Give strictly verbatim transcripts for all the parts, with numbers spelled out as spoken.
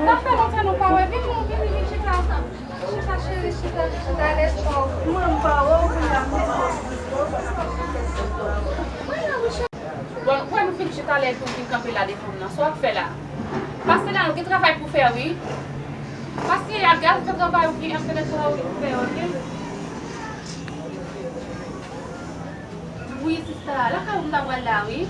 Sa fè lontan nou pa wè. Vin, non, vin, vin chita. Chita, cheri, chita, chita, let's go. Mwen, m pa wè w, kounye a m di bon, m di bon, paske m te fè sa. Bon, wè nou fin chita lè epi w vin kanpe la devan m nan. Sa w ap fè la? Pase la, nou gen travay pou fè, wi. Pase, al gade, fè travay ou gen, fè travay ou gen pou fè, oke? Wi, sista, lakay ou m ta pral la, wi.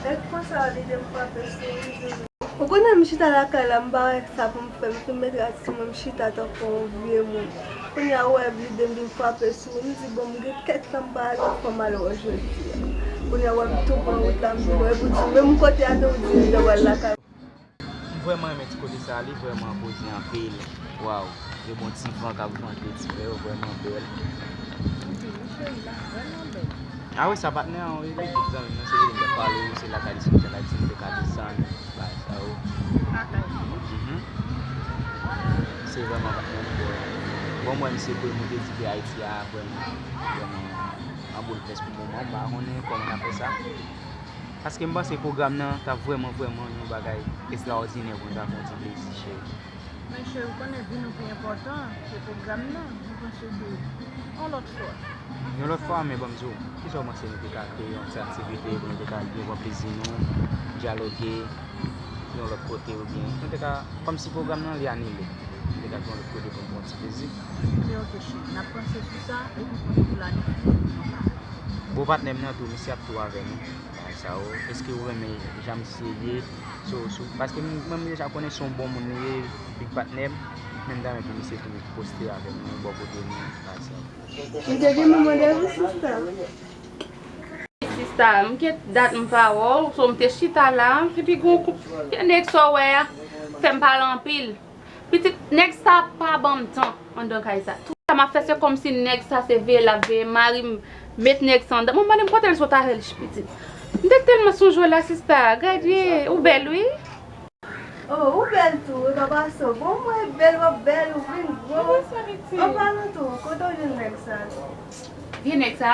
Èk konsa, lide m frape sou ou. Ou konnen m chita lakay la, m pa wè sa pou m fè, m fin met rad sou mwen, m chita tankou yon vye moun. Kounye a, ou wè lide m vin frape sou ou, m di, bon, m gen kèk tan m pa al, fò m al wè w jodi a. Kounye a, ou wè m tou pran wout la, m di, bon, epi w di, menm kote a tou, ou di, m te wè l lakay. M vrèman renmen ti kote sa, li vrèman poze anpil. Waw, gen bon ti van k ap vante, ti flè yo vrèman bèl. Anpil, wi, cheri, la vrèman bèl. A wi, sa patnè an, wi, li tout zanmi m nan, se li m t ap pale, wi, se lakay li soti ann Ayiti, m te ka desann, bagay sa yo. Lakay li. Mhm. Se vrèman patnè m, bon, bon, mwen, misye kote m te di ke Ayiti a, vrèman, vrèman, an boul fès pou moman, m pa konnen kòman n ap fè sa. Paske m panse pwogram nan t ap vrèman, vrèman yon bagay ekstraòdinè pou nou ta fè yon ti plezi, cheri. Men cheri, ou konnen vi nou pi enpòtan ke pwogram nan. Mwen panse ke yon lòt fwa. Yon lòt fwa, men ban m di w, kisa w panse nou te ka kreye yon ti aktivite pou nou te ka byen pran plezi nou, dyaloge yon lòt kote oubyen nou te ka, kòmsi pwogram nan li anile, nou te ka gen yon lòt kote pou n pran yon ti plezi. Men oke cheri, n ap panse sou sa epi pou nou planifye yon bagay. Bon, patnè m nan tou, misye ap tou avè nou. Bagay sa yo. Èske ou renmen jan misye ye? So, so, paske m, mwen, m deja konnen se yon bon moun li ye, big patnè m. Men m ta renmen pou misye tou poste avè nou, bò kote nou, bagay sa yo. M te vin pou mande w, sista. Sista, m gen dat m pa wè w, so m te chita la, epi gon koup, gen nèg sa w wè a, fè m pale anpil. Pitit, nèg sa pa ban m tan anndan kay sa. Tout sa m ap fè, se kòmsi nèg sa se veye l ap veye mari m, met nèg sa anndan. Mwen mande m kote l sot avè l, pitit. M te tèlman sonje w la, sista. Gade, ou bèl, wi. Oh, ou bèl tou, wi, papa so. Bon, mwen bèl, w ap bèl, ou vin gwo. Mwen sa, pitit. An palan tou, kote w jwenn nèg sa? Vye nèg sa?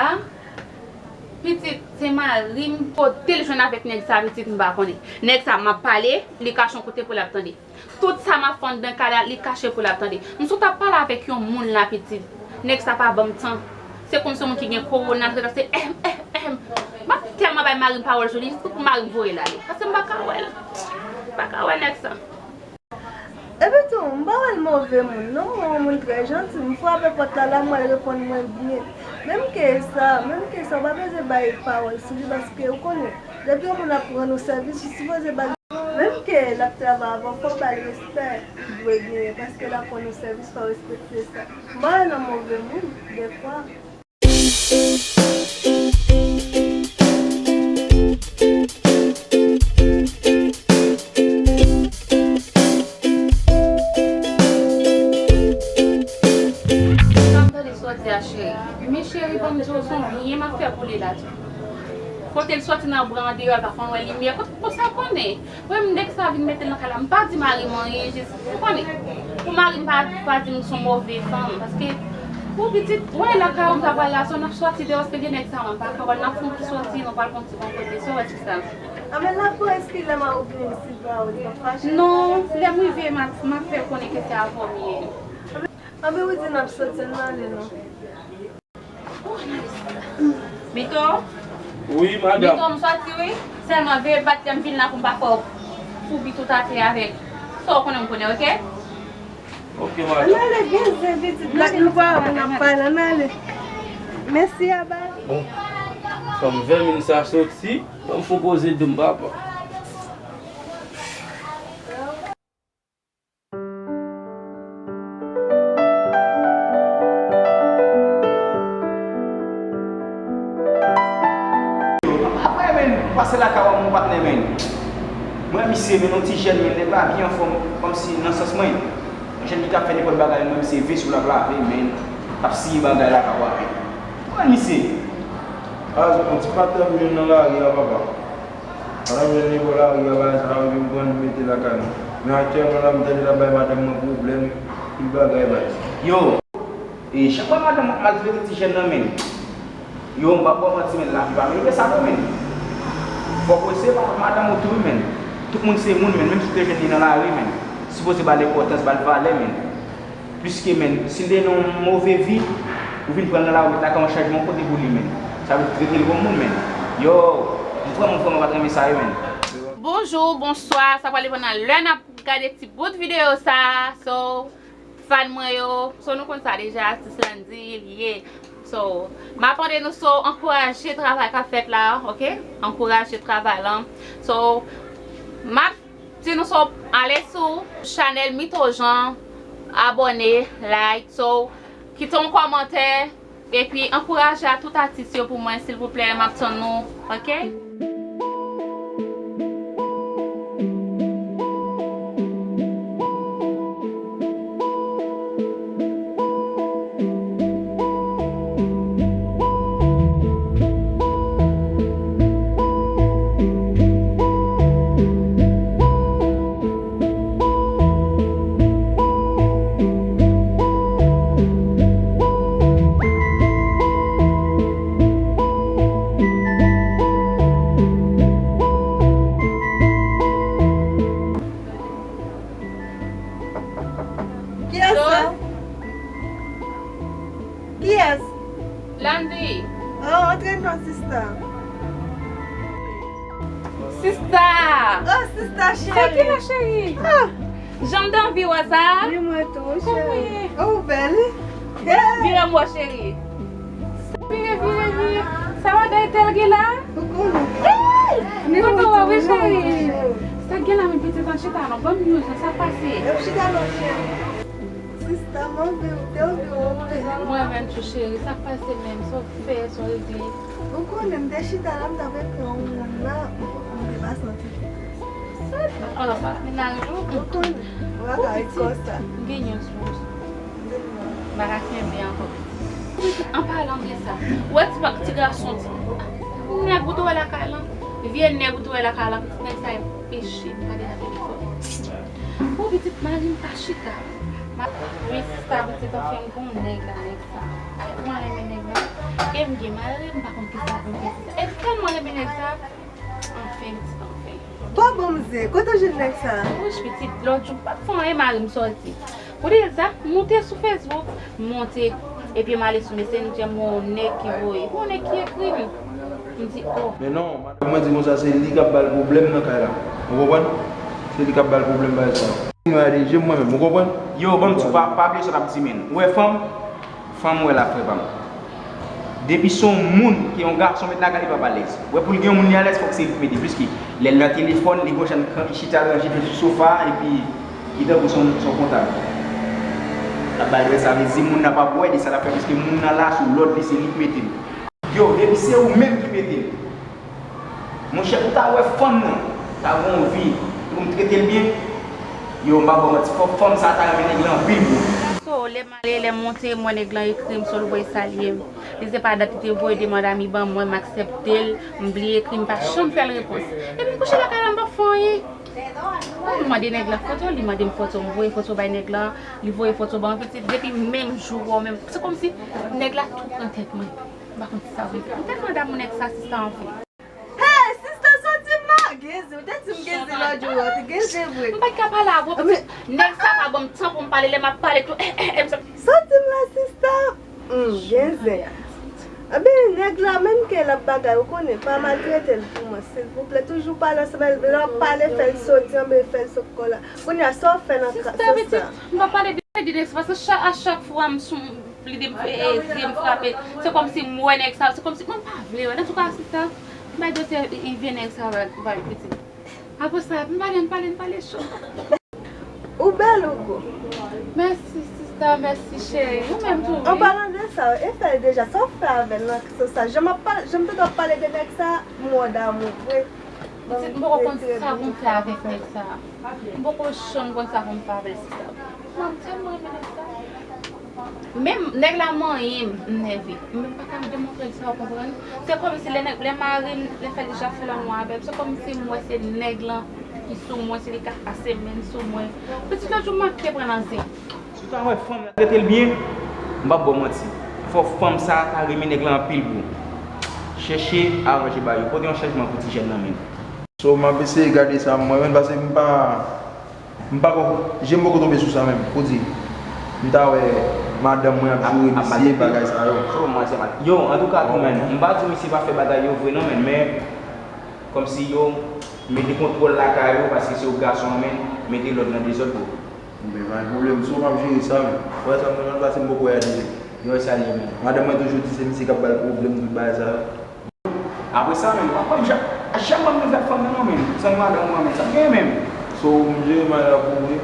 Pitit, se mari m. Kote l jwenn avèk nèg sa, pitit, m pa konnen. Nèg sa, m ap pale, li kache yon kote pou l ap tande. Tout sa m ap fè anndan kay la, li kache pou l ap tande. M sot ap pale avèk yon moun la, pitit. Nèg sa pa ban m tan. Se kòmsi yon moun ki gen kowona, l ap se ehem, ehem, ehem. M ap tèlman bay mari m pawòl sou li, jis pou mari m voye l ale. Paske m pa ka wè l. M pa ka wè nèg sa. Epi tou, m pa wè l move moun, non, m wè yon moun trè janti. M frape pòt la, la, m wè l reponn mwen byen. Menm ke sa, menm ke sa, w pa bezwen bay pawòl sou li, paske ou konnen, depi yon moun ap rann ou sèvis, ou sipoze ba l. Menm ke l ap travay avè w, fò w ba l respè li dwe genyen, paske l ap rann ou sèvis, fò w respekte sa. M pa wè l yon move moun, dèfwa. Sa m tande sòti a, cheri. Men cheri, ban m di w, se yon byen m ap fè pou li la tou. Kote l sòti nan bwa andeyò, l pa konn wè limyè. Kot, kot sa konnen? Mwen, nèg sa vin mete l nan kay la, m pa di mari m anyen, jis, ou konnen, pou mari m pa, pa di m se yon move fanm, paske, pou pitit, wè, lakay ou m ta pral la, sa n ap sòti deyò, paske gen nèg sa, m pa ka wè l, n ap fè yon ti sòti, nou pral fè yon ti bon kote, sa w wè, sista? A, men la pou eski lè m a ou vini isit la, ou li pa fache? Non, lè m rive, m a, m a fè konnen ke se avè w m ye. Anben, ou di n ap sòti, ann ale non. Mito? Wi, madanm. Mito, m sòti wi. Sèlman veye bat lè m vin la pou m pa fè w foubi tout atè avèk sa w konnen m konnen, oke? Oke, madanm. Ann ale, gen zen pitit. Lòt nou pa wè, n ap pale, ann ale. Mèsi, a bay. Bon, fanm vèmin sa soti, ban m fon poze dou m, papa. Pa vre, menn, pase lakay ou, mon patnè, menn. Mwen, misye, menn, yon ti jèn, menn, nèg la byen anfòm, kòmsi nan sans mwen. Yon jèn ki ka fè nenpòt bagay, mwen, misye, vesye l ap lave, menn, k ap siye bagay lakay ou, menn. Mwen, misye. A, yon ti patnè m jwenn nan lari a, papa. Madanm jwenn li bò lari a, bagay sa yo vin pran l mete lakay mwen. Men aktyèlman la, m tande l ap bay madanm mwen pwoblèm, pil bagay bay. Yo! E chak fwa madanm w ap maltrete ti jèn nan, menn. Yo, m p ap ba w manti, menn, lavi pa merite sa non, menn. Fòk w eseye pa kont madanm ou tou wi, menn. Tout moun se moun, men menm si w te jwenn li nan lari, men sipoze ba l enpòtans, ba l valè, men. Pliske, men, si l te nan yon move vi, ou vin pran l nan lari, ou met lakay yon chanjman kote pou li, men. Sa vle di trete l kòm moun, men. Yo, m vrèman, vrèman pa t renmen sa, yo, men. Bonjou, bonswa, sa pral depann nan lè n ap gade ti bout videyo sa. So, fan mwen yo, so nou konn sa deja, atis Landy li ye. So, m ap mande nou, so, ankouraje travay k ap fèt la, oke? Ankouraje travay lan. So, m ap di nou, so, ale sou chanèl Mito Jean, abòne, like, so, kite yon kòmantè, epi ankouraje a tout atis yo pou mwen, silvouplè, m ap tann nou, oke? Kiyès sa? Kiyès? Landy. Oh, antre non, sista. Sista! Oh, sista cheri. Tranquila, cheri. Ah! Jan m t anvi wè sa. Wi, mwen tou, cheri. Kòman w ye? Oh, ou bèl. Hey! Vire m wè w, cheri. Vire, vire, vire. Sa bagay tèl gen la? Ou konnen. Hey! Kontan wè w, wi, cheri. Sa gen la, men pitit an chita non. Ban m yon jan, sa k pase? Yo chita non, cheri. Sista, m anvi w, te anvi w anpil. Mwen menm tou, cheri. Sa k pase menm? Sa w fè, sa w regle? Ou konnen, m te chita la, m t ap epi yon moun la, m te pa santi. Sa, ah, pa final tou. Ou konnen, ou pa ka ret konsa. M gen yon sou. M pa ka kenbe ankò. Anpalan de sa, ou wè ti pa, ti gason, ti nèg ou te wè lakay lan, vye nèg ou te wè lakay lan, pitit nèg sa yo peche, m pale nan telefòn. Pou pitit mari m pa chita. Ma, wi, sista, pitit, anfen, m gon nèg la, nèg sa. Mwen renmen nèg la. E m gen mari, m pa konn kisa pou m fè. E m tèlman renmen nèg sa. Anfen, pitit, anfen. Bon, bon, mze, kote w jwenn nèg sa? Wouch, pitit, lòt jou, m pa t fè anyen, mari m sòti. Kote l sa, m moute sou Facebook, m monte, epi m ale sou Messenger, m wè yon nèg ki voye. Yon nèg ki ekri m. M di, oh. Men non, madanm mwen di konsa, se li k ap ba l pwoblèm nan kay la. Ou konprann? Se li k ap ba l pwoblèm bagay sa. Mwen ale je m mwen menm, ou konprann? Yo, ban m di w, pa, pa bliye sa w t ap di, men. Ou wè fanm? Fanm, ou wè la, frè pa m. Depi se yon moun ke yon gason met lakay li p ap alèz. Ou wè, pou l gen yon moun li alèz, fòk se li k mete. Pliske lè l nan telefòn, li gon jan l chita ranje tèt sou sofa a, epi li tankou se yon, se yon kontab. L ap ba l dwèt, sa vle di moun nan p ap wè de sa l ap fè, piske moun nan la sou lòd li, se li k mete l. Yo, depi se ou menm ki mete l. Monchè, ou ta wè fanm nan, ta gon vi, pou m trete l byen. Yo, m pa ba w manti, fò fanm sa ta renmen nèg la anpil, bro. So, lè m ale, lè m monte, m wè nèg lan ekri m, so l voye salye m. Li se pa dat li te voye demann ami ban mwen, m aksepte l, m bliye ekri, m pa janm fè l repons. Epi m kouche lakay la, m pa fè anyen. M mande nèg la foto, li mande m foto, m voye foto bay nèg la, li voye foto ban mwen, pitit, depi menm jou a menm, se kòmsi nèg la tou pran tèt mwen. M pa konn sa vre. M tèlman damou nèg sa, sista, anfen. Hey, sista, sòti m la! Genze, ou te di m genze lòt jou a, ou te genze vre. M pa t ka pale avè w, pitit. Nèg sa pa ban m tan pou m pale, lè m ap pale tou, eh, eh, eh, m sa. Sòti m la, sista! Hmm, genze. Ebyen, nèg la, menm ke l ap bagay, ou konnen, pa maltrete l pou mwen, silvouplè. Toujou pale ansanm avè l, lè w ap pale, fè l soti anben, fè l sot kò la. Kounye a, sa w fè nan ka, sista, pitit, m pa pale de, de nèg sa, paske cha-, a chak fwa m sou, lide m, e, e, zye m frape. Se kòmsi m wè nèg sa, se kòmsi mwen pa vle wè l. Antouka, sista, m bay dosye, e, e, vye nèg sa, va, va, pitit. Apre sa, m pale, m pale, m pale cho. Ou bèl, ou gwo. Mèsi, sista, mèsi, cheri. Ou menm tou, wi. An palan de sa, e fè l deja, sa w fè avè l nan sans sa? Jan m ap pale, jan m te ap pale de nèg sa, m wè w damou vre. Pitit, m poko konn sa pou m fè avèk nèg sa. M poko janm konn sa pou m fè avè l, sista. Mwen, m tèlman renmen nèg sa. Menm nèg la manyen m, m nève. M menm pa ka demontre l sa, w konprann? Se kòmsi lè nèg, lè mari m, lè fè l deja fè lannwit avè m, se kòmsi m wè se nèg lan ki sou mwen, se li k ap pase men l sou mwen. Pitit, lòt jou, m ap te pran nan zen. Si w ta wè fanm nan trete l byen, m p ap ba w manti. Fò fanm sa ta renmen nèg la anpil, bro. Chèche aranje bagay yo. Pote yon chanjman pou ti jèn nan menm. So, m ap eseye gade sa mwen menm, paske m pa, m pa ko, je m poko tonbe sou sa menm, pou di. M ta wè madanm mwen ap joure misye, bagay sa yo. So, manzè mal. Yo, antouka, tou, men, m pa di misye pa fè bagay yo vre non, men, men, kòmsi yo mete kontwòl lakay yo, paske se yo gason an, men, mete lòd nan dezòd, bro. Men pa gen pwoblèm, si w p ap jere sa, men. Frè sa m nan pase m poko wè a deja. Yo, sa li ye, men. Madanm mwen toujou di se misye k ap ba l pwoblèm, tout bagay sa yo. Apre sa, men, m pa janm, janm ban m nouvèl fanm nan, non, men. San madanm mwen, men, sa m gen, men. So, m jere may la pou ou, wi.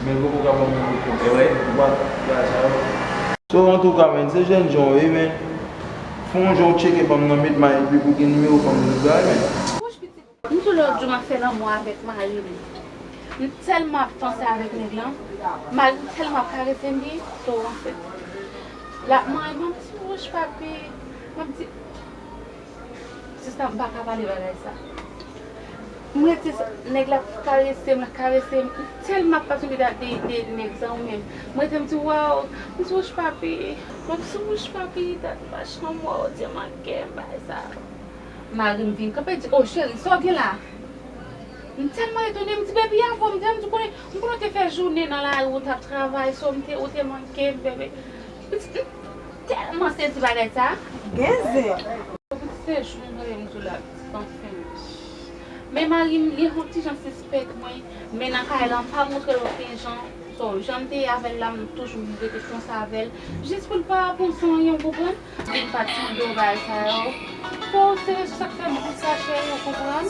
Men l poko ka ban m yon repons. E vre? Ou pa bagay sa yo. So, antouka, men, se jènjan w ye, men. Fè yon jan w tcheke fanm nan, met may, epi pou gen nimewo fanm nan, men. M di w lòt jou m ap fè lanmou avèk mari m. M tèlman ap panse avèk nèg lan, mari m tèlman ap karese m, li tou anfèt. L ap manyen m, m ap di, "Wouch, papi," m ap di, sista, m pa ka pale bagay sa. M rete, nèg la ap karese m, l ap karese m, m tèlman ap pase de, de, de nèg sa ou menm. M rete, m di, "Waw," m di, "Wouch, papi," m ap di, "Wouch, papi, dat m pa janm wè w, Dye manke m, bagay sa." Mari m vin kanpe, di, "O, cheri, sa w gen la?" M tèlman etone, m di, "Baby, avè w," m di, "M di, konnen, m konnen w te fè jounen nan lari, w t ap travay, so, m te, ou te manke m, baby." M di, m tèlman sezi bagay sa. Gen zen. Pou ti sejou m, tande m di w la, anfen. Men mari m, li yon ti jan sispèk mwen, men nan kay la, m pa montre l okenn jan. So, jan m te ye avè l la, m toujou rete konsa avè l. Jis pou l pa panse anyen, w konprann? Vin pa t mande w bagay sa yo. Fò w se rezon sa k fè m di sa, cheri, w konprann?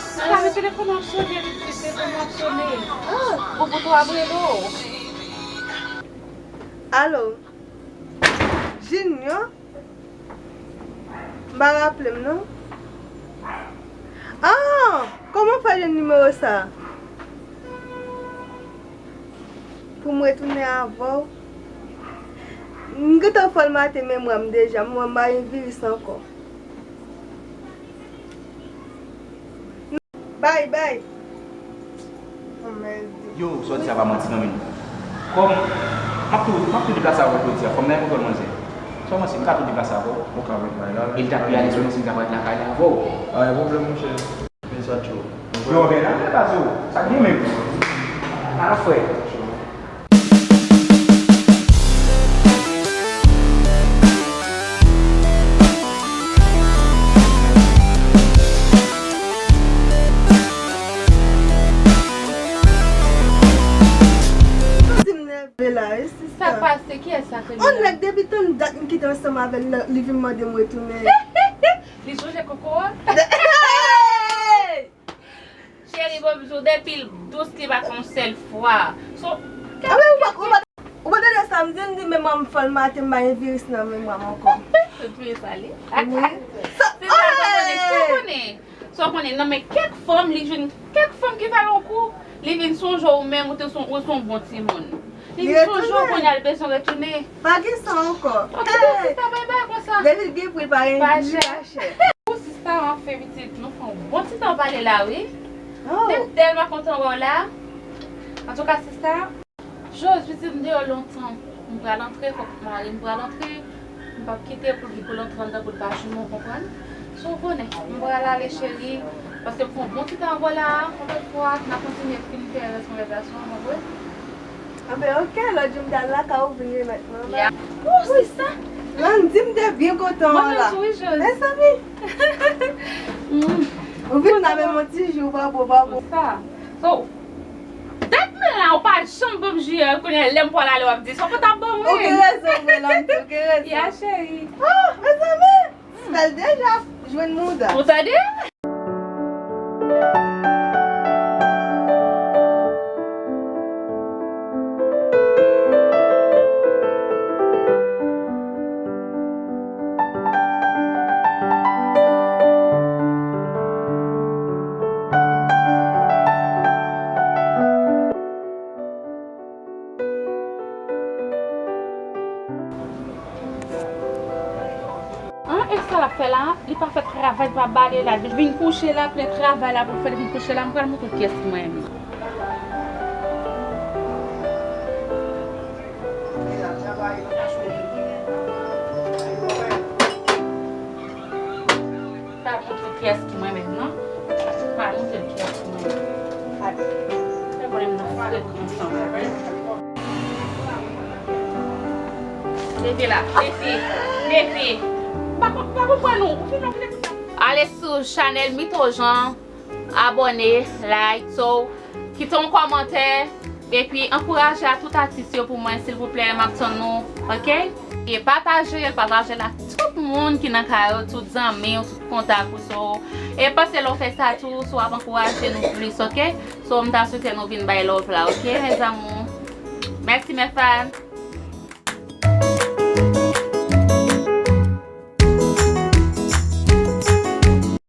Sa vle telefòn w ap sone, pitit, telefòn w ap sone. Ou pou twa ap rele w. Alo? Junior? M pa raple m, non. Ah! Kòman w fè jwenn nimewo sa a? Pou m retounen avè w? M gentan fòmate memwa m deja, m wè m pa gen viris ankò. Bay, bay. Yo, sa w di sa pa manti non, men. Kòm, m ap tou, m ap tou deplase avè w jodi a, fò m nan yon kontwòl manzè. Sa w panse, m ka tou deplase avè w? Ou ka met may la. E l ta pi alèz pou mwen si m ta parèt lakay la avè w. Pa gen pwoblèm, monchè. Men sa cho. Yo, men la, men baz yo. Sa gen menm. Ala frè. Di m nève la, wi, sista. Sa k pase? Kiyès sa ke li an? On nèg depi tann dat m kite ansanm avè l, li vin mande m retounen. Li sonje koko a? Hey! Cheri, bon, m di w, depi l dous, li pa fè yon sèl fwa. So, ah, men ou pa, ou pa, ou pa tande sa m di, m di, men mwen m fòmate, m pa gen viris nan memwa m ankò. Ou touye sa, li? Wi. Sa, se sa, sa w konnen, sa w konnen. Sa w konnen, nan men kèk fanm, li jwenn kèk fanm ki fè l yon kou, li vin sonje w menm, ou te son, ou se yon bon timoun. Li vin sonje w kounye a, li bezwen retounen. Pa gen sa ankò. Ok, sista, bay bay konsa. Depi l gen pri, l pa gen, li pa chè. Pou sista, anfen, pitit, nou fè yon bon ti tan pale la, wi. Oh. M tèlman kontan wè w la. Antouka, sista, Jos, pitit, m deyò lontan. M pral antre, fòk mari m pral antre. M p ap kite pou l, pou l antre anndan pou l pa jwenn mwen, w konprann? So, w konnen, m pral ale, cheri, paske m fè yon bon ti tan avè w la a, yon lòt fwa, n a kontinye fin fè rès konvèsasyon an, w konprann? Anben, ok, lòt jou m t al lakay ou, vin remèt mwen. Ya. Ou, sista! Landy, m te byen kontan w la. Mwen menm tou, wi, Jos. Mezanmi! Mm. Ou vin la menm yon ti jou, bravo, bravo. Sa. So, dat mwen la, ou pa janm ban m jiyè, kounye a, lè m pral ale, w ap di, sa w pa t ap ban mwen. Ou gen rezon, vre, Landy, ou gen rezon. Ya, cheri. Ah, mezanmi! Fè l deja jwenn mouda. Ou tande? An, e sa l ap fè la? Li pa fè travay, li pa bale la. Li vin kouche la, plen travay la pou l fè, li vin kouche la. M pral montre w kiyès ki mwen menm. M pral montre w kiyès ki mwen menm, non. M pral montre w. Leve la, leve, leve. M pa konn, m pa konprann ou. Ou fin lòk leve. Ale sou chanèl Mito Jean, abòne, like, so, kite yon kòmantè, epi ankouraje a tout atis yo pou mwen, silvouplè, m ap tann nou, oke? E pataje l, pataje l ak tout moun ki nan kay ou, tout zanmi w, tout kontak ou, so, e panse lè w fè sa tou, so w ap ankouraje nou plis, oke? So, m ta swete nou vin bay love la, oke, mes amours? Mèsi, mes fans.